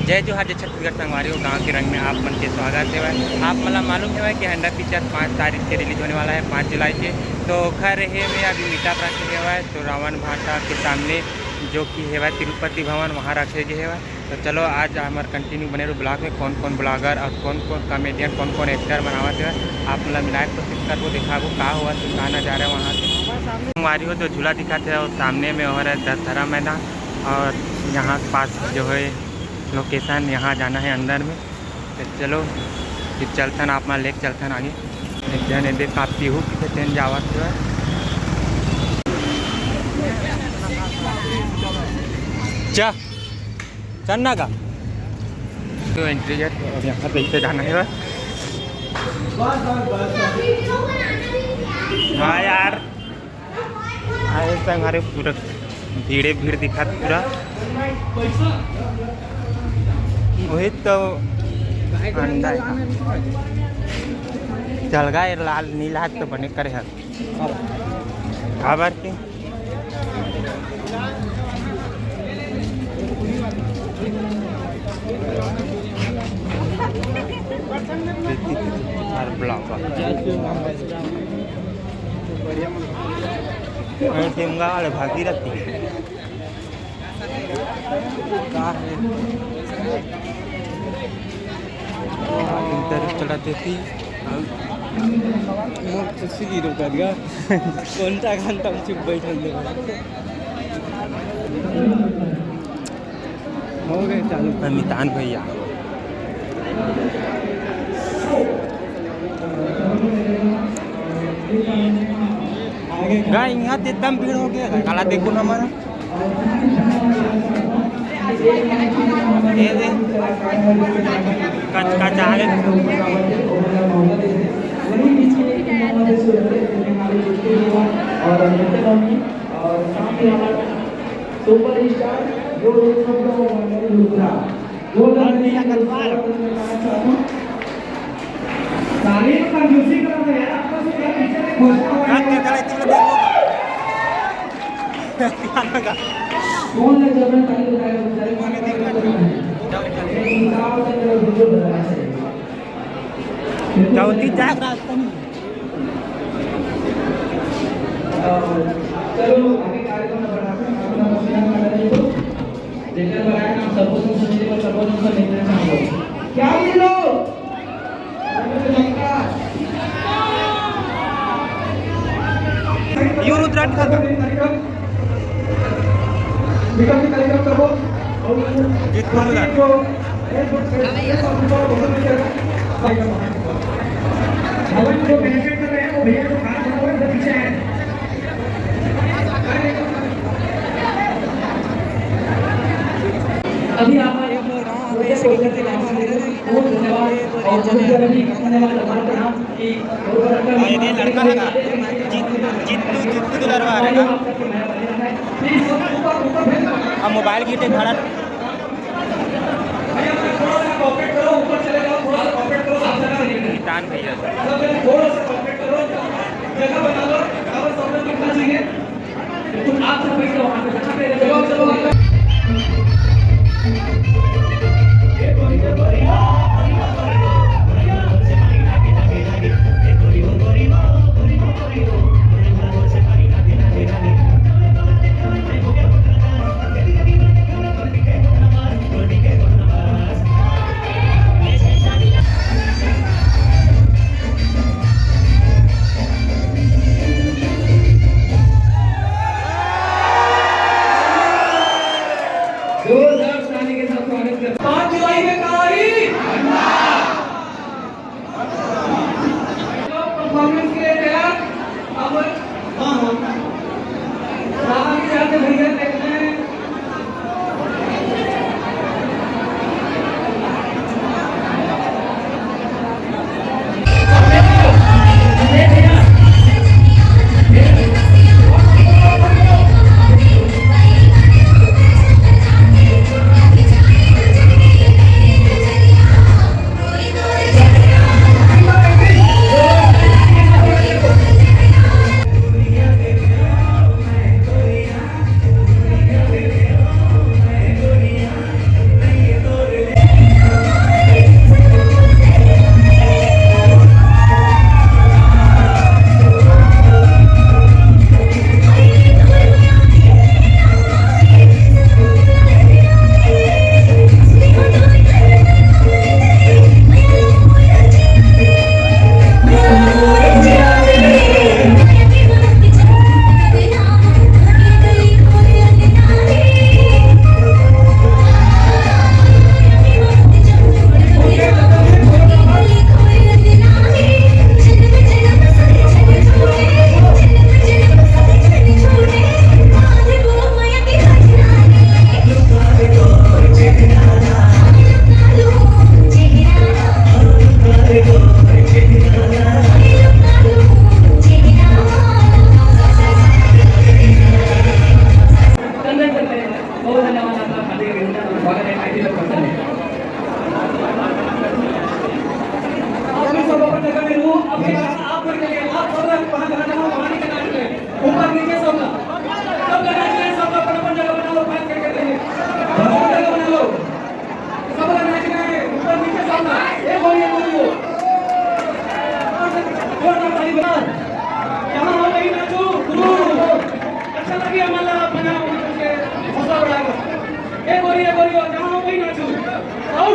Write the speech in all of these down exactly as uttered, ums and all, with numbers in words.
जय जोहार, जय छत्तीसगढ़ संगवारी हो। गांव के रंग में आप मन के स्वागत हेवय। आप मन ला मालूम हेवय कि हंडा पिक्चर पाँच तारीख के रिलीज होने वाला है, पाँच जुलाई के। तो ओखर हे में अभी मीटअप रखे हेवय, तो रावण भाटा के सामने जो कि हेवय तिरुपति भवन, वहाँ रखे गे हेवय। तो चलो आज हमर कंटिन्यू बने रहो ब्लॉग में, कौन कौन ब्लॉगर और कौन कौन कॉमेडियन, कौन कौन एक्टर मन आवत हेवय, आप मन ला मिलाए के कोशिश करबो, देखाबो का होवत हे, का नजारा वहाँ के। संगवारी हो, जो झूला दिखत हे और सामने में हो रहा है दशहरा मैदान और यहाँ पास जो है लोकेशन, यहाँ जाना है अंदर में। तो चलो फिर चलथन, आप मन लेके चलथन आगे। एक जन एदे का पीहू के तेन जावत हे। चा, चलना का? तो एंट्री गेट, अब यहाँ पे इसे जाना है। हाँ यार, अरे संग, अरे पूरा भीड़े भीड़ दिखत पूरा। वही तो अंडा है। चल गा, ये लाल नीला तो बने करे हन। काबर के? अरे ब्लॉक। अरे टेमगा वाले भागीरथी। का है? इंटरव्यू चला देती। मोर खुशी की रोक दिया। घंटा घंटा में चुप बैठल दे। हो गए चालू। अमितान भैया। गा, यहाँ तो एकदम भीड़ हो गया है। काला देखो ना हमारा। ये दे। कच कच आ गए। और साथ ही हमारा सुपरस्टार जो रुद्रा, जोरदार तालियां बजाना चाहता हूं। तारीफ कंजूसी कर रहे हैं, आपको सुंदर पीछे से घोषणा हो रही है। कौन है जब मैं ताली बजाएगा, बजाएगा, बजाएगा? लेकिन साफ सुथरा वीडियो बनाना चाहिए। चौथी चार रास्ता नहीं। चलो, आगे कार्यक्रम का बढ़ाते हैं, अपना पसीना खड़ा नहीं हो। जेकर बर आए हम सर्वोत्तम संगीत में सर्वोत्तम संगीत में हम लोग। क्या बोलो? यू रुद्राट खत्म। जीत कौन मिला? अभी आप ये लड़का लगा, जीत-, जीतू, जीतू दुलरवा आ रहा है ना? अब मोबाइल गिरते खड़ा। किसान भैया। जोरदार ताली के साथ स्वागत करते हैं। पाँच जुलाई में कहानी। परफॉर्मेंस के लिए तैयार। अब हाँ, हाँ। बाहर के जाते भैया देखते हैं। आप लोग अपन जगह में रुको, आप एक जगह, आप लोग के लिए, आप सब लोग वहाँ जहाँ जहाँ वहाँ नीचे ना गिरे। ऊपर नीचे सब लोग, सब लोग नाच रहे हैं, सब लोग अपन अपन जगह बना लो, बात करके देंगे। अपन जगह बना लो, सब लोग नाच रहे हैं, ऊपर नीचे सब लोग। एक और, एक और, एक और। जोरदार ताली बजा। जहाँ हो वहीं नाचो, गुरु। अच्छा लगे हमारा आप बनाओ, हौसला बढ़ाओ। एक और, एक और, एक और। जहाँ हो वहीं नाचो। और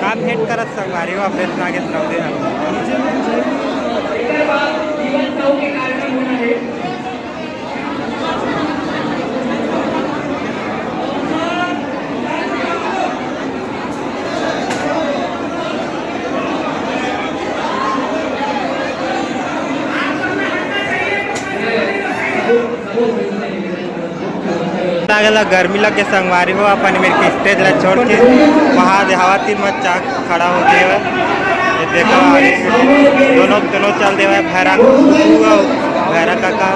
का भेंट करत संगवारी हो, अपने नागेश रौदे ह। लागेला गर्मी लग के संगवारी हो, अपन मेर के स्टेज ला छोड़ के वहाँ दे हवा तीर मत चाक खड़ा हो गए हवय। ये देखो, आगे दोनों, दोनों चल देवे, भैरा कुकू अउ भैरा काका।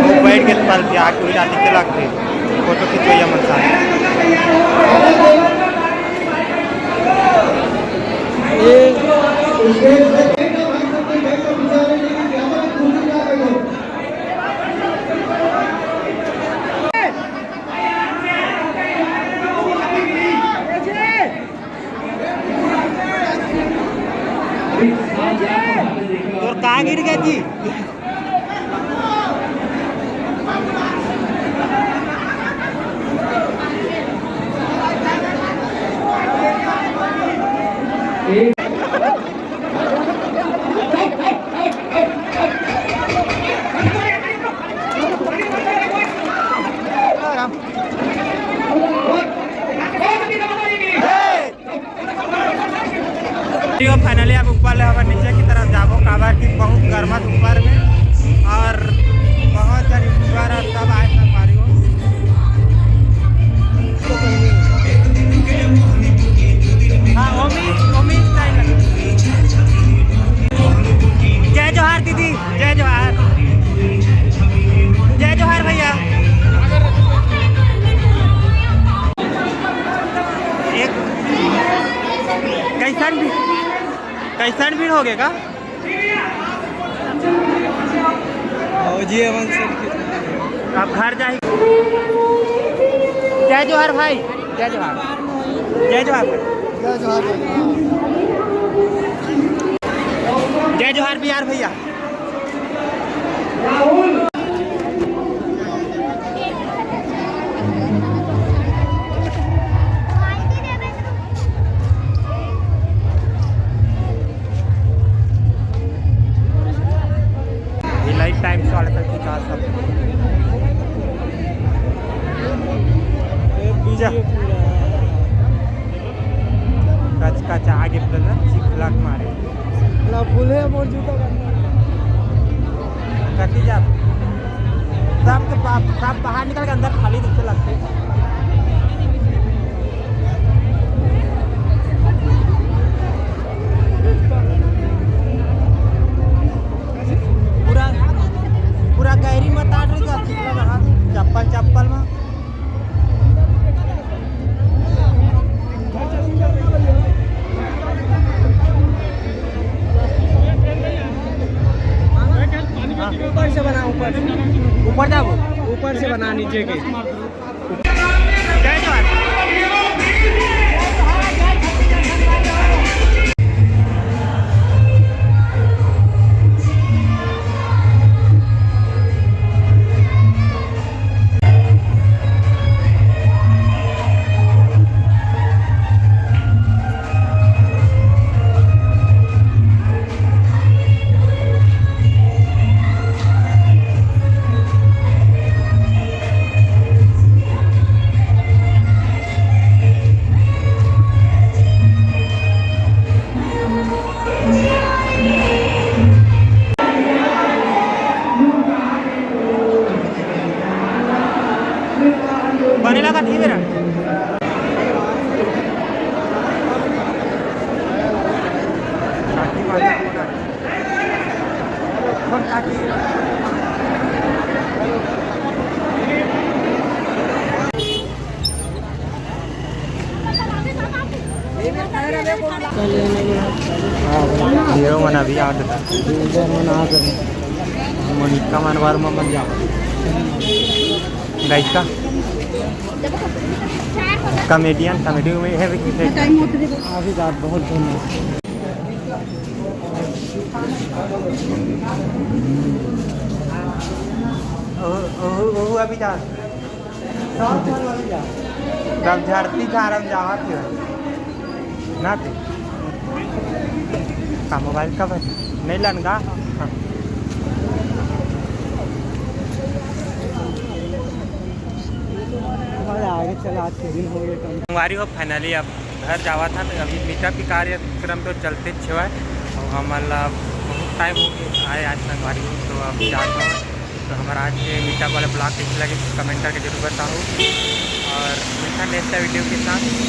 वो बैठ के पल के आके उठा दिखे लगथे, फोटो खिंचवैया मन साथ। तोर का गिर गया जी? तो finally अब ऊपर ले हमन नीचे की तरफ जाबो, काबर कि बहुत गर्मत ऊपर में और बहुत जन YouTuber और सब आए संगवारी हो। हाँ, ओमी, ओमी style लगा। जय जोहार दीदी, जय जोहार, जय जोहार भैया। एक कैसन भी, कैसन भीड़ हो गए का? फौजी हमन सब के। अब घर जाही। जय जोहार भाई, जय जोहार, जय जोहार भाई। जय जोहार भाई। जय जोहार बिहार भैया। ये लाइट टाइम चढ़ कर खिंचा सब। ये वीडियो पूरा। कच कच आगे बोला, चिखला के मारे। ना फूले मोर जूता गंदा। कटी जा। सब के बा-, सब बाहर निकल के अंदर खाली दिखे लगते। पूरा, पूरा गहरी में ताट रही का, चप्पल, चप्पल में। ऊपर से बना, ऊपर से। ऊपर जाबो? ऊपर से बना, नीचे के। जय जवान। बने लगा थी मेरा। हीरो मन अभी आ गए। मोनिका मन बार में मत जाओ। गाइस का कॉमेडियन, कॉमेडी में है भी किसे? अभी रात बहुत धुन है। ओहो, ओहो, ओहो, अभी जा। तब झड़ती झारम जावत है ना ते। का मोबाइल का बन नहीं लन गा? हाँ। मजा आ गया, चला आज के दिन हो गया कम। संगवारी हो, finally अब घर जावा था, तो अभी मीटअप के कार्यक्रम तो चलते छेवा है, और हमन ला बहुत टाइम हो गया आए आज संगवारी हो, तो अब जाता हूँ। तो हमारा आज के मीटअप वाला ब्लॉग कैसे लगे, कमेंट करके जरूर बताओ, और मिलता नेक्स्ट वीडियो के साथ।